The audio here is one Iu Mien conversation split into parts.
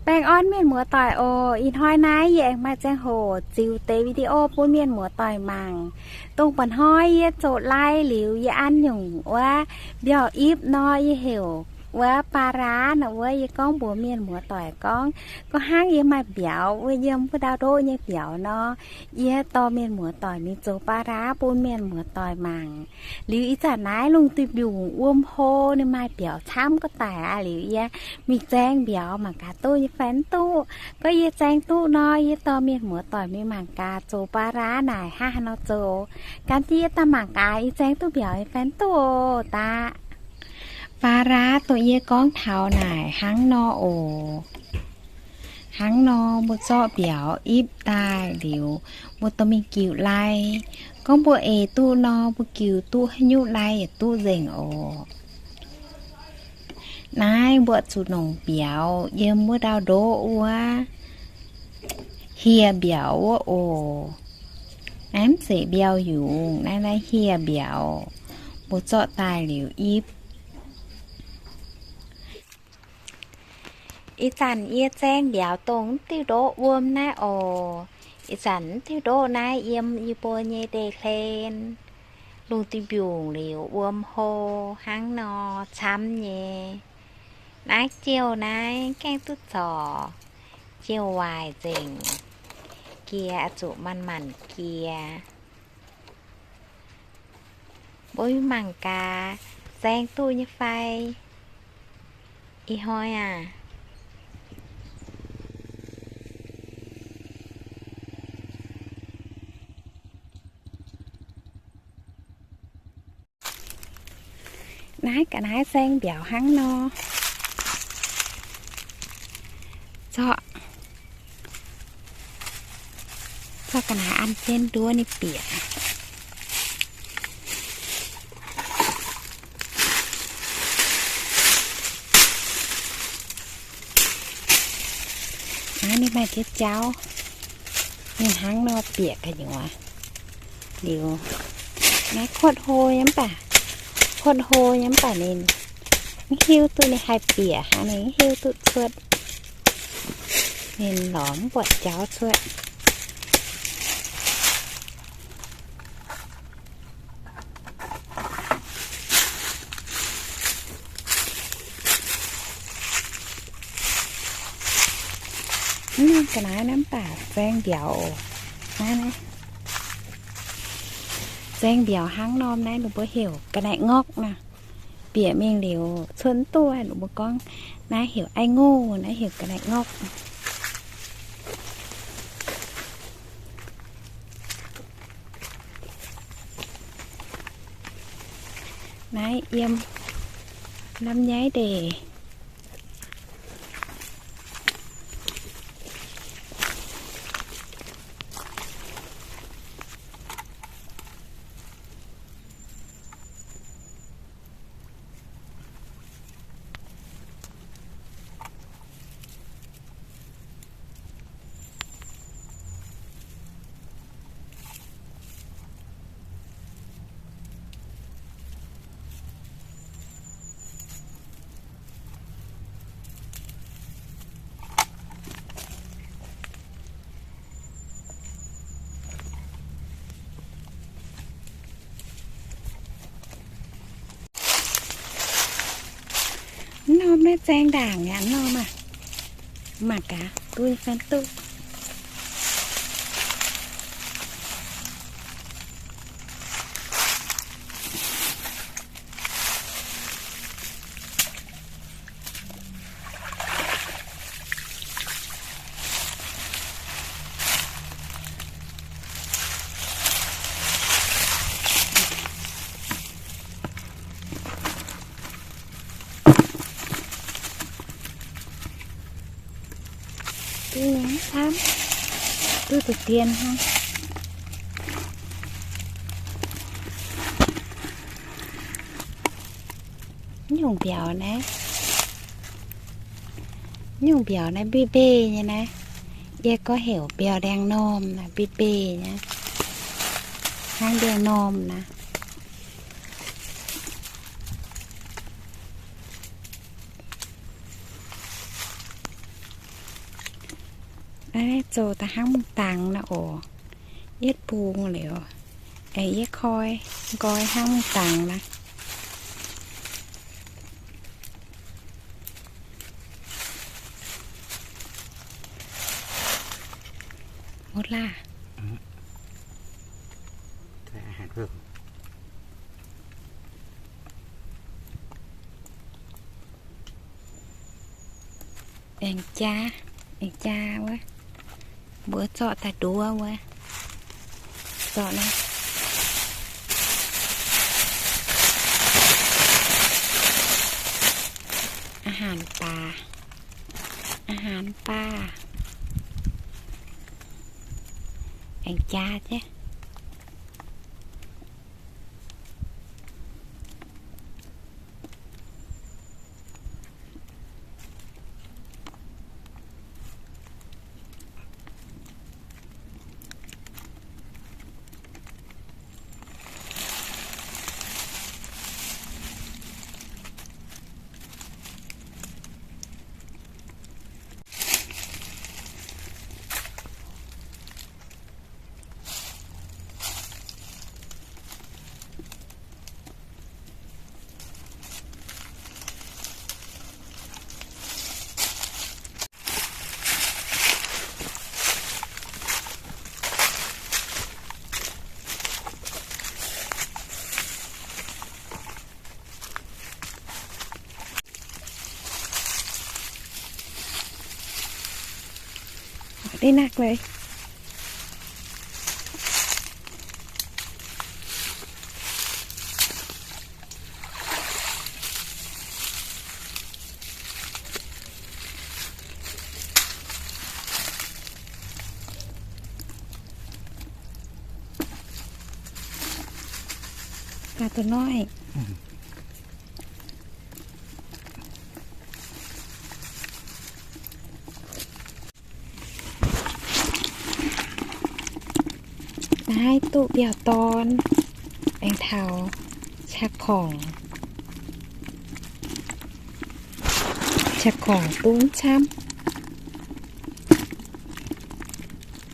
Baengh orn mienh muoz-doic oc. Ih hnoi naaiv yie aengx maaih ziangh hoc ziux deix video bun mienh muoz-doic mangc. Dongh mba'hnoi yie zoux lai liuz yie an nyungc wuov mbiauz-ipv nor, yie heuc wuov baaraa nor wuov, yie gorngv mbuox mienh muoz-doic gorngv, gorngv hnangv yie maaih mbiauz wuov, yiem wuov ndau ndoqv nyei mbiauz nor, yie dorh mienh muoz-doic mingh zoux baaraa bun mienh muoz-doic mangc. Liuz ih zanc naaiv lungh duih mbiungc wuom hlo, ninh maaih mbiauz camv gorngv daic aqv. Liuz yie mingh zaeng mbiauz mangc gaax duqv nyei fai mv duqv. Gorngv yie zaeng duqv nor, yie dorh mienh muoz-doic mingh mangc gaax zoux baaraa naaic hnangv haaix nor zoux. Gan jienv yie daaih mangc gaax yie zaeng duqv mbiauz nyei fai mv duqv oc. Daaih, baaraa dongh yie gorngv taux naaic hnangv nor oc. Hnangv nor, mbuo zorqv mbiauz ipv daaih liuz, mbuo dorh mingh giux lai. Gorngv mbuo eix duqv nor, mbuo giux duqv haaix nyungc lai yaac duqv nzengc oc. Naaiv mbuo zuqc nongc mbiauz yiem wuov ndau ndoqv wuov, hieh mbiauz wuov oc. Naaiv mv zeiz mbiauh yungz, naaiv naaiv hieh mbiauz. Mbuo zorqv daaih liuz ipv. Ih zanc yie zaeng mbiauz dongh mv diuh ndoqv wuom naaiv oc. Ih zanc mv diuh ndoqv naaiv yiem yie mbuo nyei ndeic-hlen. Lungh duih mbiungc liuz wuom hlo hnangv nor camv nyei. Naaiv jiouh naaiv gaengh duqv zorc, jiouh waaic nzengc. Jiex oix zuqc manc-manc jiex. Mbuo mangc gaax, zaeng duqv nyei fai? Ih hnoi aac, naaiv ga'naaiv zaeng mbiauz hnangv nor. Zorqv, zorqv ga'naaiv an jienv nduov ninh bieqc. Naaiv ninh maaih diev jauv, ninh hnangv nor bieqc gu'nyuoz. Liuz, naaiv kuotv hlo nyei mv baac, kuotv hlo nyei mv baac ninh mv hiuv duqv ninh haih bieqc hnangv, ninh mv hiuv duqv cuotv. Ninh lorz mv buatc jauv cuotv. Mv nangc ga'naaiv naaiv mv baac zaeng mbiauz oc. Naaiv, naaiv zaeng mbiauz hnangv norm naaiv ninh mbuo heuc ga'naaiv ngorqv naaiv. Bieqc mingh liuz cuotv duqv, ninh mbuo gorngv naaiv heuc ai ngoh, naaiv heuc ga'naaiv ngorqv. Naaiv yiem lamh nyaiv ndeic. Mv norm naaiv zaeng ndaangc yaac mv norm aac. Mangc gaax duqv fai duqv. Duqv nyei camv, duqv deix dien hnangv. Nyungc mbiauz naaiv, nyungc mbiauz naaiv mbei mbei nyei naaiv. Yie gorngv heuc mbiauz ndiangx-normh naaiv, mbei mbei nyei, hnangv ndiangx-normh naaiv. Naaiv zoux daaih hnangv mungh dangx naaiv oc. Yietv bungx liuz, aengx yietv koi nqoi hnangv mungh dangx naaiv. Mv laac. Aengx jaa, aengx jaa wuov, mbuo zorqv daaih nduov wuov, zorqv naaiv. Aa haanc baac, aa haanc baac, aengx jaa jienv. Deix naqv lei. Gaax da'nor. Naaiv duqv mbiauz dorn, aengx taux qaqv korngc, qaqv korngc duqv camv,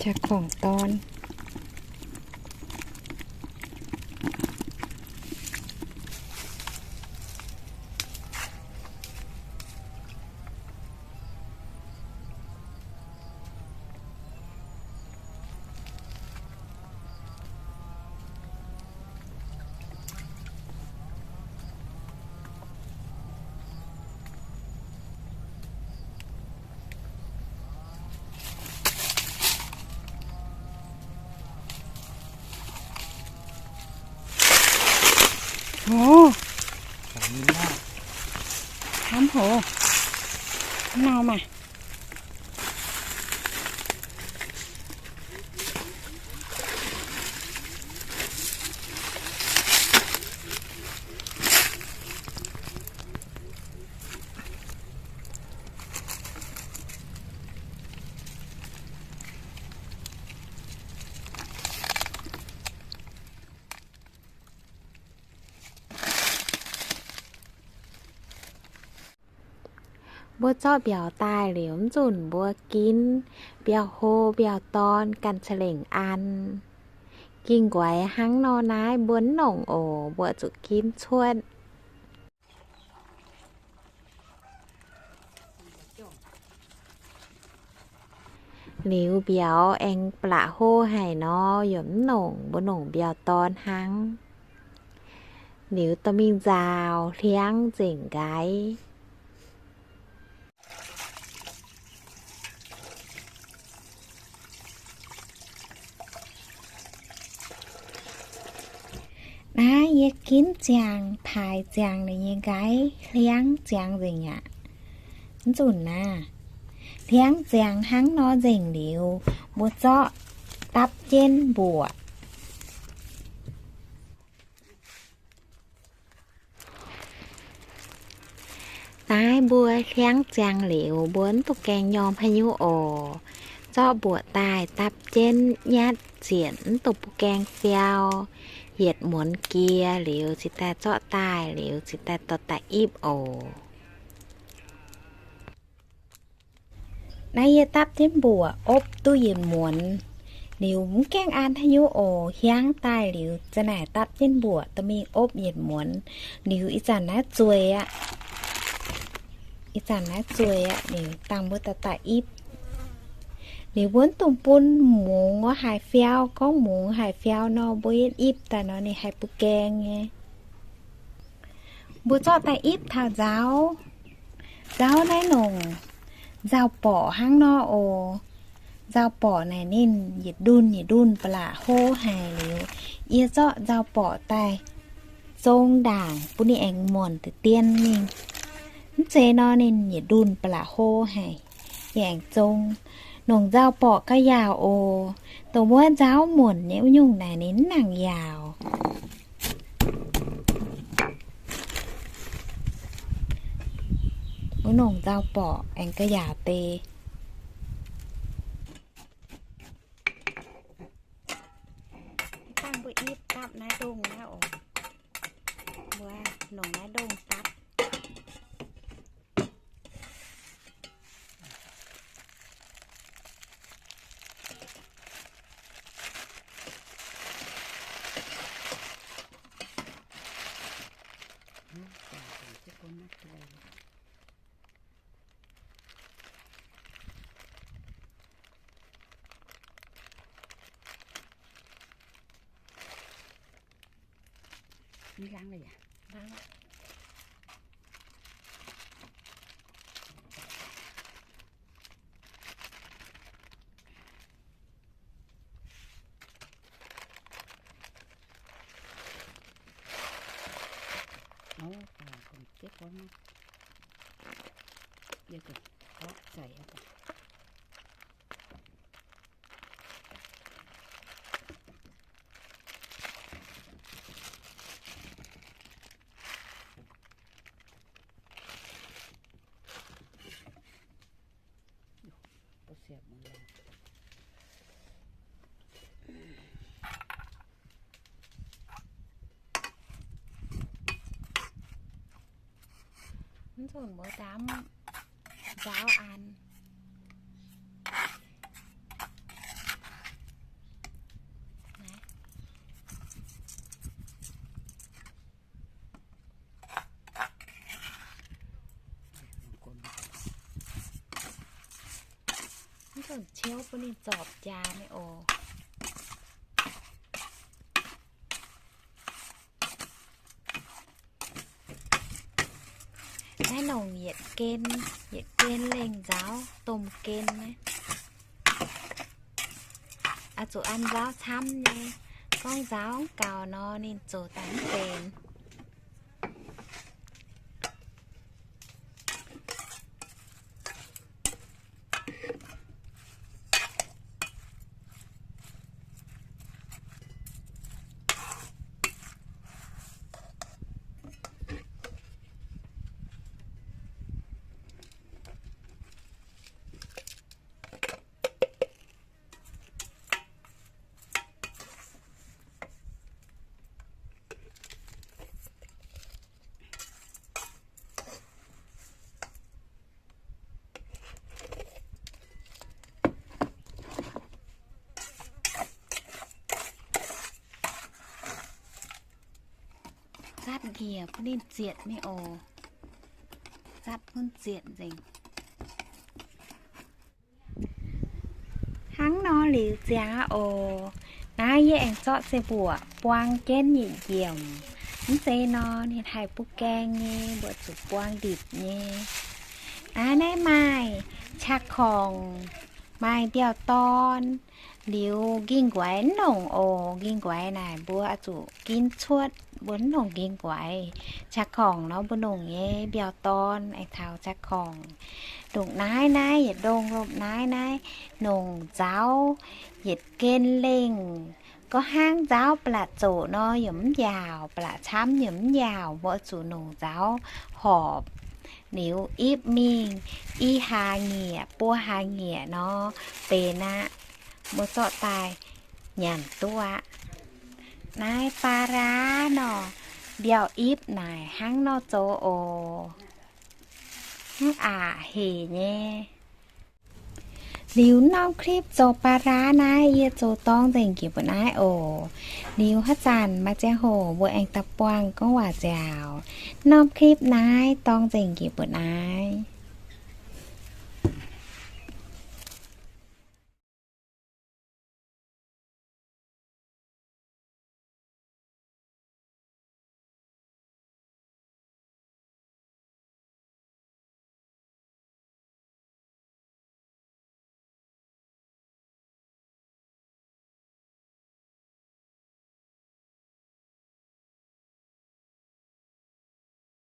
qaqv korngc dorn. Ov, camv hov, nau maah. Mbuo zorqv mbiauz daaih liuz, mv zunc mbuo ginv mbiauz hlo mbiauz dorn ganh ca'lengc an. Ging nquaix hnangv nor naaiv mbuo mv nongc oc, mbuo zuqc ginv cuotv. Liuz mbiauz aengx blatc hlo haic nor, yaac mv nongc, mbuo nongc mbiauz dorn hnangv. Liuz dorh mingh nzaaux hliangv nzengc nqaiv. Naaiv yie ginv ziangx, paaix ziangx ninh nyei nqaiv hliangv ziangx nzengc aqv. Mv zunc naaiv, hliangv ziangx hnangv nor nzengc liuz, mbuo zorqv dapv jienv mbuoqc. Naaiv mbuo hliangv ziangx liuz, mbuo mv dungx gaengh nyorm haaix nyungc oc. Zorqv mbuoqc daaih dapv jienv nyatv zienc mv dungx bun gaengh fiau. Yietc muonz jiex liuz cingx daaih zorqv daaih liuz cingx daaih dorh daaih ipv oc. Naaiv yie dapv jienv mbuoqc opv duqv yietc muonz. Liuz mv gaengh an haaix nyungc oc. Hiaangv daaih liuz za'naaic dapv jienv mbuoqc dorh mingh opv yietc muonz. Liuz ih zanc naaiv zueiz aqv. Ih zanc naaiv zueiz aqv. Liuz dangh mbuo daaih daaih ipv. Liuz mbuo mv dungx bun mungz wuov haaix fiauv. Gorngv mungz haaix fiauv nor, mbuo yietv ipv daaih nor ninh haih bun gaeng nyei. Mbuo zorqv daaih ipv taux nzaaux. Nzaaux naaiv nongc nzauh borqc hnangv nor oc. Nzauh borqc naaic ninh yietc ndunh yietc ndunh ba'laqc hlo haic liuz, yie zorqv nzauh borqc daaih zong ndaangc bun ninh aengx muonc deix dien mingh. Mv zeiz nor ninh yietc ndunh ba'laqc hlo haic. Yie aengx zong. Nongc nzauh borqc ga'yaauc oc. Dongh wuov nzaaux muonc nyei wuov nyungc naaic ninh mv nangc yaauc. Wuov nongc nzauh borqc aengx ga'yaauc deix. Dangh mbuo ipv dapv naaiv ndongh naaiv oc. Mbuo nongc naaiv ndongh dapv. Ni langv leh yaac? Langv. Mv nzunc mbuo daaih nzaaux an. Mv nzunc ciouv bun ninh zorpc jaax nyei oc. Naaiv nongc yietc gen, yietc gen lengh nzaaux, domh gen naaiv. Oix zuqc an nzaaux camv nyei. Gorngv nzaaux mv gaux nor, ninh zoux daaih mv benx. Zatv njiec bun ninh zietc nyei oc. Zatv bun zietc nzengc. Hnangv nor liuz ziangx aqv oc. Naaiv yie aengx zorqv se mbuoqc buang jienv yietc njiemc. Mv zeiz nor ninh haih butv gaeng nyei, mbuo zuqc buang ndipc nyei. Naaiv, naaiv maaih qaqv korngc, maaih mbiauh dorn, liuz nqingh nquaix mv nongc oc. Nqingh nquaix naaic mbuo oix zuqc ginv cuotv, mbuo mv nongc nqingh nquaix. Qaqv korngc nor mbuo nongc nyei, mbiauh dorn aengx taux qaqv korngc. Ndongc naaiv naaiv yietc ndongh lomh naaiv naaiv nongc nzaaux yietc gen lengh. Gorngv hnangv nzaaux ba'laqc zoqc nor yaac mv yaauc, ba'laqc camv yaac mv yaauc, mbuo zuqc nongc nzaaux horpc. Liuz ipv mingh i hlaax nyieqc, buo hlaax nyieqc nor, benx aqv. Mbuo zorqv daaih nyanc duqv aqv. Naaiv ปลาร้า nor, mbiauh ipv naaic hnangv nor zoux oc. Hnangv aqc hec nyei. Liuz norm clip zoux ba'laax naaiv yie zoux dorng nzengc njiec mbu'naaiv oc. Liuz haaix zanc maaih ziangh hoc mbuo aengx daaih buangh gorngv waac nziaauc. Norm clip naaiv dorng nzengc njiec mbu'naaiv.